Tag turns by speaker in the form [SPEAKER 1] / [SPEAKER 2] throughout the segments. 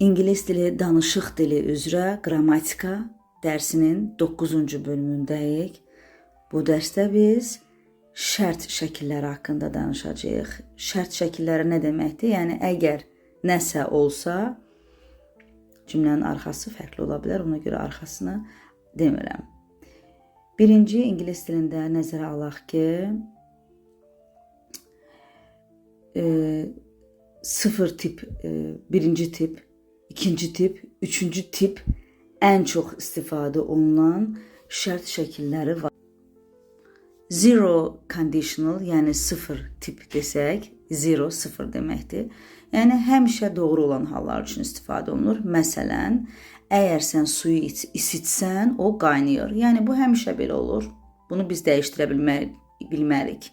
[SPEAKER 1] İngilis dili danışıq dili üzrə qrammatika dərsinin 9-cu bölümündəyik. Bu dərsdə biz şərt şəkilləri haqqında danışacağıq. Şərt şəkilləri nə deməkdir? Yəni əgər nəsə olsa, cümlənin arxası fərqli ola bilər. Ona görə arxasını demirəm. Birinci, ingilis dilində nəzərə alaq ki, sıfır tip, birinci tip, ikinci tip, üçüncü tip ən çox istifadə olunan şərt şəkilləri var. Zero conditional, yəni sıfır tip desək, zero sıfır deməkdir. Yəni həmişə doğru olan hallar üçün istifadə olunur. Məsələn, əgər sən suyu isitsən, o qaynayır. Yəni bu həmişə belə olur. Bunu biz dəyişdirə bilmərik.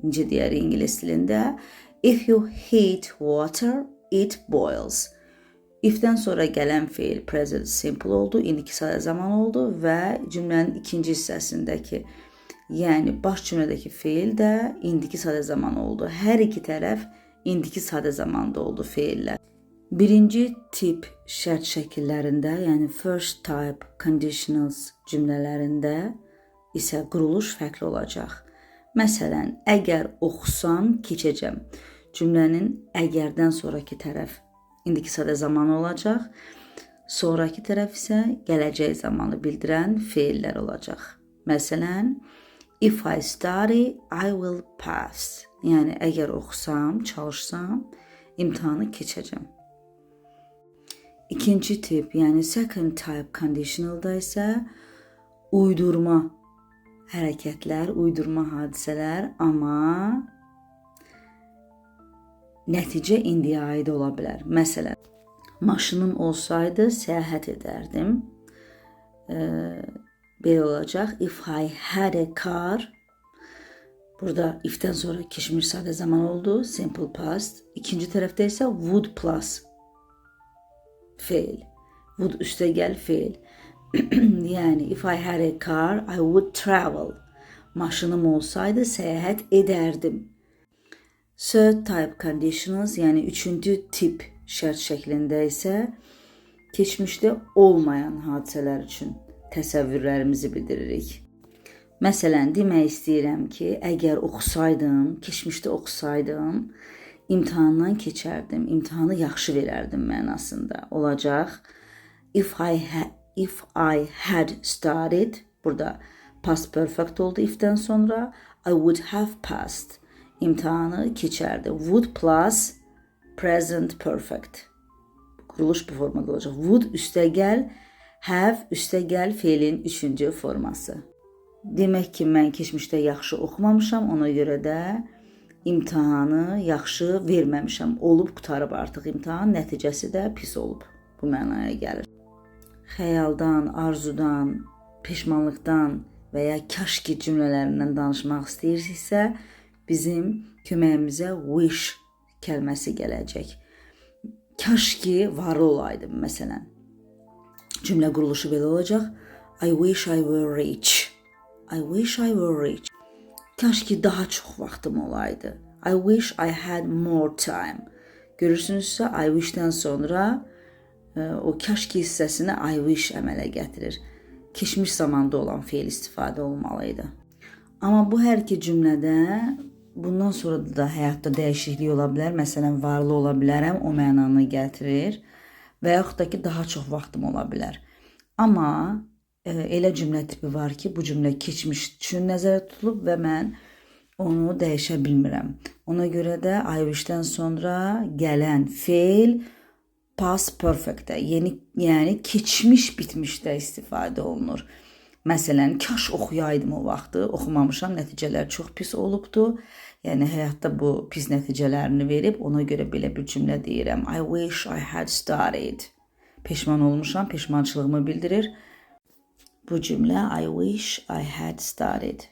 [SPEAKER 1] Necə deyərik ingilis dilində? If you heat water, it boils. If-dən sonra gələn feil present simple oldu, indiki sadə zaman oldu və cümlənin ikinci hissəsindəki, yəni baş cümlədəki feil də indiki sadə zaman oldu. Hər iki tərəf indiki sadə zamanda oldu feillər. Birinci tip şərt şəkillərində, yəni first type conditionals cümlələrində isə quruluş fərqli olacaq. Məsələn, əgər oxusam, keçəcəm. Cümlənin əgərdən sonrakı tərəf indiki sadə zaman olacaq. Sonrakı tərəf isə gələcək zamanı bildirən feillər olacaq. Məsələn, if I study, I will pass. Yəni əgər oxusam, çalışsam, imtahanı keçəcəm. İkinci tip, yəni second type conditionalda isə uydurma hərəkətlər, uydurma hadisələr, amma nəticə indiyə aid ola bilər. Məsələn, maşınım olsaydı səyahət edərdim. Belə olacaq. If I had a car. Burada if-dən sonra keçmiş sadə zaman oldu. Simple past. İkinci tərəfdə isə would plus feil. Would üstə gəl feil. Yəni if I had a car, I would travel. Maşınım olsaydı səyahət edərdim. Third type conditionals, yəni üçüncü tip şərt şəklində isə keçmişdə olmayan hadisələr üçün təsəvvürlərimizi bildiririk. Məsələn, demək istəyirəm ki, əgər oxusaydım, keçmişdə oxusaydım, imtahandan keçərdim, imtahanı yaxşı verərdim mənasında olacaq. If I had studied, burada past perfect oldu if-dən sonra, I would have passed. İmtahanı keçərdi. Would plus present perfect. Quruluş bu formada olacaq. Would üstə gəl, have üstə gəl feilin üçüncü forması. Demək ki, mən keçmişdə yaxşı oxumamışam, ona görə də imtahanı yaxşı verməmişəm. Olub, qurtarıb artıq imtahan, nəticəsi də pis olub. Bu mənaya gəlir. Xəyaldan, arzudan, peşmanlıqdan və ya kaş ki cümlələrindən danışmaq istəyirsinizsə, bizim köməyimizə wish kəlməsi gələcək. Kaş ki varlı olaydım məsələn. Cümlə quruluşu belə olacaq. I wish I were rich. I wish I were rich. Kaş ki daha çox vaxtım olaydı. I wish I had more time. Görürsünüzsə I wish-dən sonra o kaş ki hissəsini I wish əmələ gətirir. Keçmiş zamanda olan feil istifadə olmalı idi. Amma bu hər iki cümlədə bundan sonra da həyatda dəyişiklik ola bilər. Məsələn, varlı ola bilərəm, o mənanı gətirir və yaxud da ki, daha çox vaxtım ola bilər. Amma elə cümlə tipi var ki, bu cümlə keçmiş üçün nəzərdə tutulub və mən onu dəyişə bilmirəm. Ona görə də I wish-dən sonra gələn feil past perfect-də, yəni keçmiş bitmişdə istifadə olunur. Məsələn, kaş oxuyaydım o vaxtı, oxumamışam, nəticələr çox pis olubdu. Yəni həyatda bu pis nəticələrini verib, ona görə belə bir cümlə deyirəm. I wish I had studied. Peşman olmuşam, peşmançılığımı bildirir. Bu cümlə I wish I had studied.